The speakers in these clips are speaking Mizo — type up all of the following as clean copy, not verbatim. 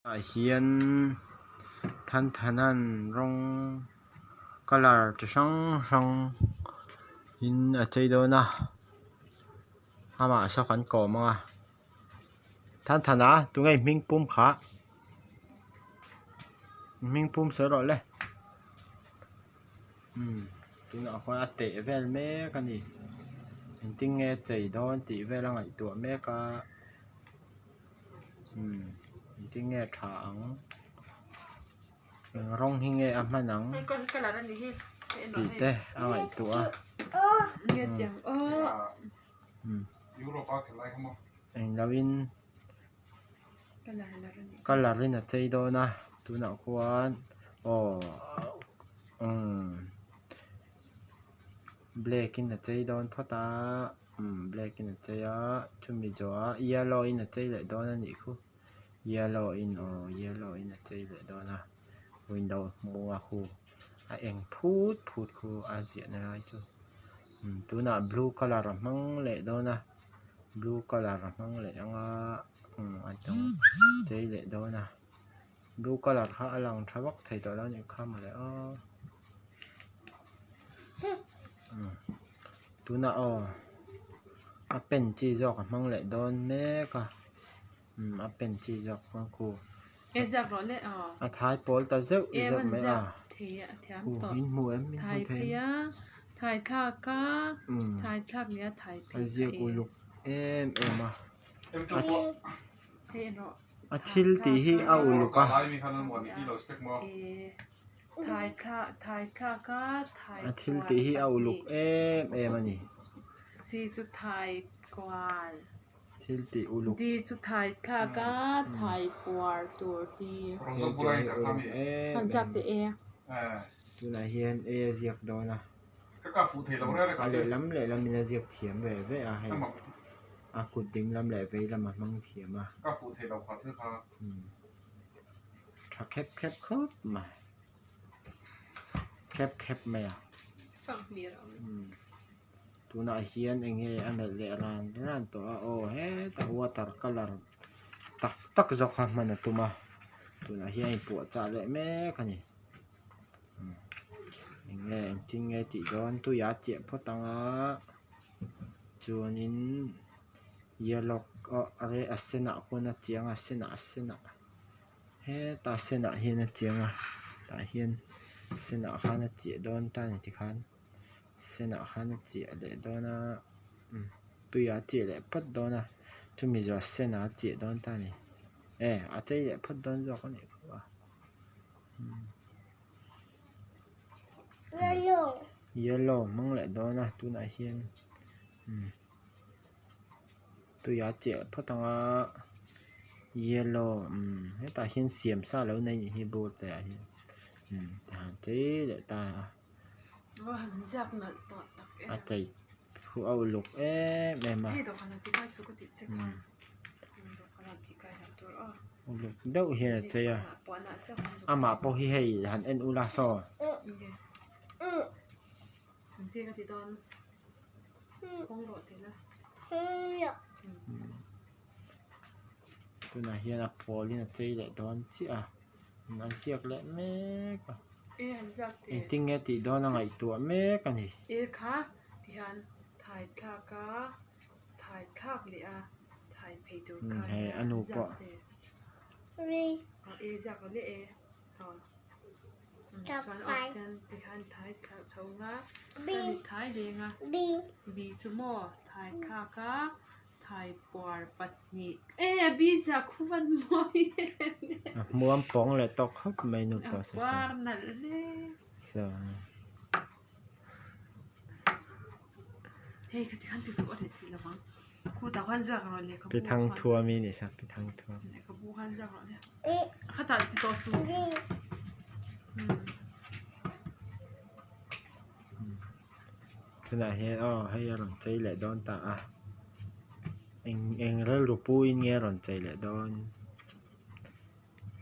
Ah hian Thanthana'n rawng colour chi hrang hrang in a chei dawn a amah saw kan kawm ang a Thanthana tunge i hming pum khah i hming pum sawi rawh le umm tunah khuan a teh vel mek a ni engtin nge a chei dawn tih vel a ngaihtuah mek a. Umm engtin nge tha ang eng rawng hi nge a hman ang tih te a ngaihtuah a umm englo in colour in a chei dawn a tunah khuan aw umm black in a chei dawn phawt a. Umm black in a chei a chumi zawhah yellow in a chei leh dawn a nih khu yellow in aw yellow in a chei leh dawn a window hmung a khu a eng phut phut khu a ziah na lai chu umm tunah blue colour a hmang leh dawn a blue colour a hmang leh ang a umm a dang chei leh dawn a blue colour kha a lang tha vak thei tawh lo a nih kha mawle aw. Tunah aw a pen chi zawk a hmang leh dawn mek a umm a pen chi zawk chuan khu a thai pawl ta zeuh zeuh mai a khu in hmu em in hmu thei em umm a ziak uluk em em a a thil tih hi a uluk a. A thil tih hi a uluk em em a ni. Thil tih uluk thil tih hi uluk em em tunah hian a a ziak dawn a a lehlam lehlam in a ziak thiam ve ve a hei a kut ding lam leh vei lam a hmang thiam a. Tha khep khep khawp mai khep khep mai a tunah hian eng nge a melh leh ran ran tawh a aw hetah water colour tak tak zawk kha hman a tum a tunah hian a inpuah chah leh mek a ni eng nge engtin nge tih dawn tuiah a chiah phawt ang a chuanin yellow a senah khawn a chiang a a senah a senah. Heta senah hian a chiang a tah hian senah khan a chiah dawn ta a ni tikhan senah khan a chiah leh dawn a umm tuiah a chiah leh phawt dawn a chumi zawh senah a chiah dawn ta a ni e a chei leh phawt dawn zawk a nih khu a yellow hmang leh dawn a tunah hian umm. Tuiah a chiah phawt ang a yellow umm hetah hian siam sa lo nei nih hi bur te ah hian umm tihian chei leh ta a a chei khu a uluk em em a uluk deuh hian a chei a amah pawh hi hei han en ula saw. Tunah hian a pawl in a chei leh dawn chiah a an ziak leh mek a engtin nge tih dawn a ngaihtuah mek a ni. Hei a nu pawh. A hmuam pawng leh tawk khawp mai nu pawh saw saw Pi Thangthuami ni sa Pi Thangthuami. Tunah hian aw hei a rawn chei leh dawn ta a eng eng rilru pu in nge a rawn chei leh dawn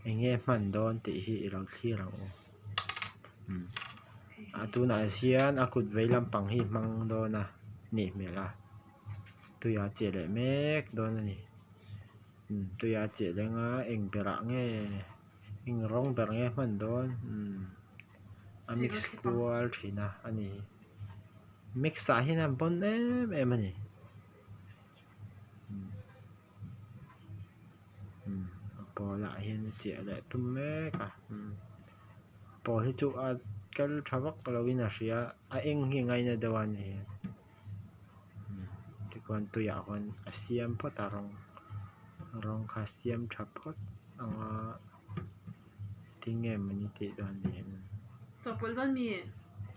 eng nge hman dawn tih hi i lo thlir ang u umm a tunah hian a kut vei lampang hi hmang dawn a nih hmel a tuiah a chiah leh mek dawn a ni. Umm tuia a chiah leng a eng berah nge eng rawng ber nge hman dawn umm a mix kual thin a a ni mix ah hian a bawn em em a ni umm umm a pawl ah hian a chiah leh tum mek a umm pawl hi chu a kal tha vak lo in a hria a eng hi a ngaina deuh a ni. Tikhuan tuiah khuan a siam phawt a rawng rawng kha a siam tha phawt ang a tinge mawni tih dawn ni Chawhpawlh dawn mi?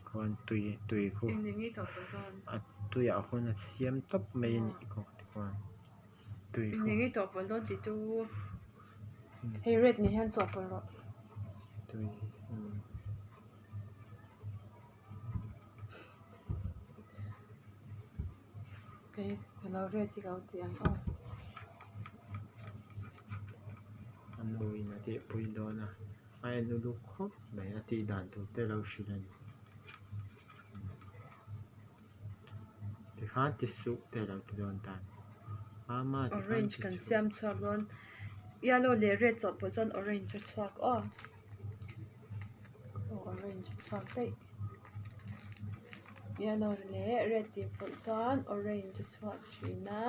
Khuan tui tui khu Eng eng nge chawhpawlh dawn? A tuiah khuan a siam tawp mai a nih khu tikhuan tui Eng khu. eng nge chawhpawlh dawn tih chu hei red nen hian chawhpawlh rawh. Tui umm. Kei ka lo red hi ka lo ti ang aw. A nu in a tihpui dawn a, a en uluk khawp mai a tih dan tur te lo hrilh a ni. Tikhan ti suh te lo ti dawn ta a ni. Mama tikhan Orange ti kan suh. siam chhuak dawn yellow leh red chawhpawlh chuan orange a chhuak aw. Aw orange a chhuak daih yellow leh red tih pawlh chuan orange a chhuak thin a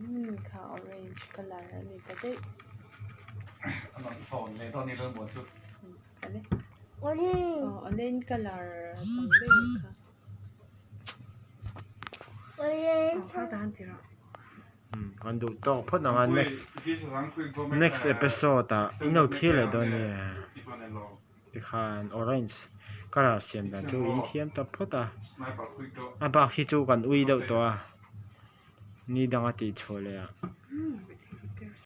umm kha orange colour a ni ta daih. Aw orange colour a chang daih a nih kha aw kha tah khan ti rawh. Kan duh tawk phawt ang a next next episode ah in lo thlir leh dawn nia tikhan orange colour siam dan chu in thiam ta phawt a a bak hi chu kan ui deuh tawh a ni danga tih chhuah leh ah.